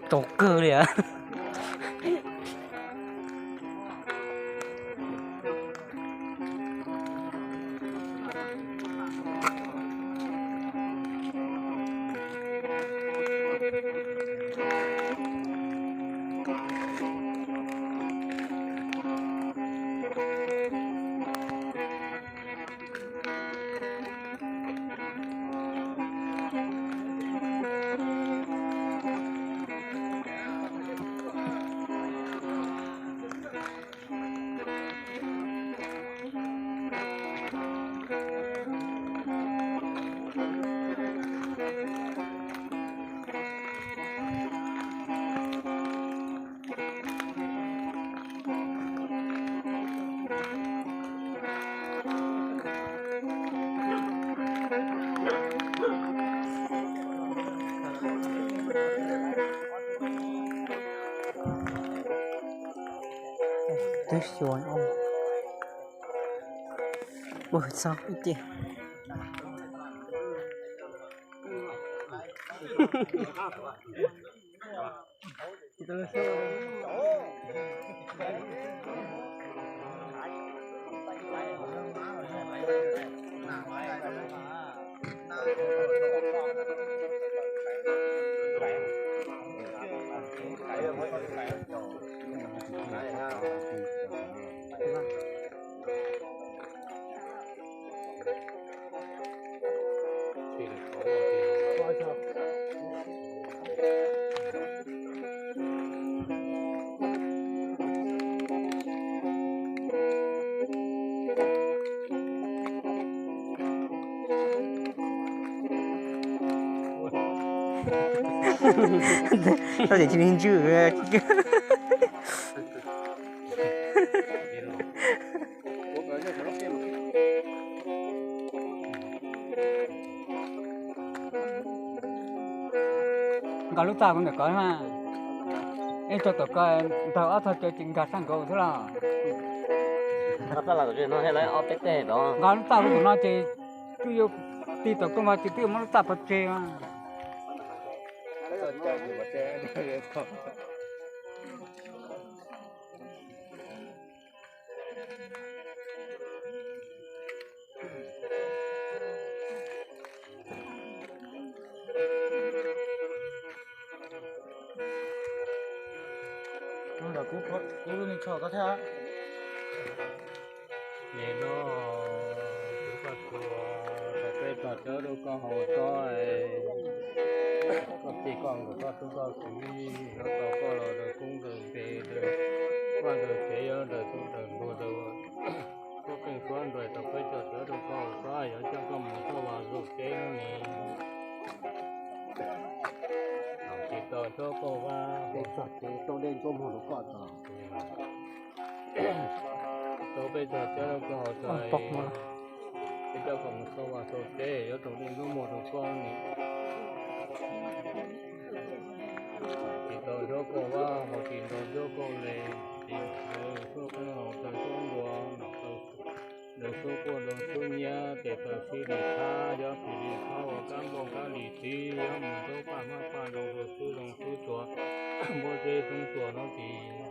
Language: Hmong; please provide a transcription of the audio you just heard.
Tsaus kawg li. Twb xyuas ua txog ib ce. Tau ces tsis li ntswj. Nqa lub txaj kuv ntawm ko na. Ib tug tom ko ntaug ob txog caw ces nkag sab nkaus xwb los. Nqa lub txaj kuv tus no ces twb yuav tig tom koj mas ces twb yuav muab lub txaj pov tseg mas. Hnub ntawd kuv, kuv lub neej tshaj koj thiab. Nim no kuv paj tsuas tau peb tog cawv rau koj haus tso, koj txij koj nkawm koj tub koj kiv, nyob tau koj los daws koob daws npe, daws vaj daws tsev, yog daws tub daws ntug, daws suab qeej suab nruas, tau peb tog cawv rau koj haus tso, yuav coj koj mus thauj vaj zaum tsev no ne. Tsis tau Suab Kauj Vab, tau dej ntsuab muag rau koj tso. Tau peb tog cawv rau koj haus tso, peb coj koj mus thauj vaj thauj tsev, yuav tau dej ntsuab muag rau koj ne. Tsis tau Suab Kauj Vab, haus tsis tau Suab Kauj Les, tsis tau Suab Qeeb, haus tau Suab Npua, nom tau daws Suab Kuaj daws Suab Nyiab, tes taw sib lis thab, yob tis li thab, ua kab npauj kab lis txiv, yuav mus ntxub paj hmab paj zoo, zoo xub zoo xub tsuas, npuab zeb xoob tsuas no tsis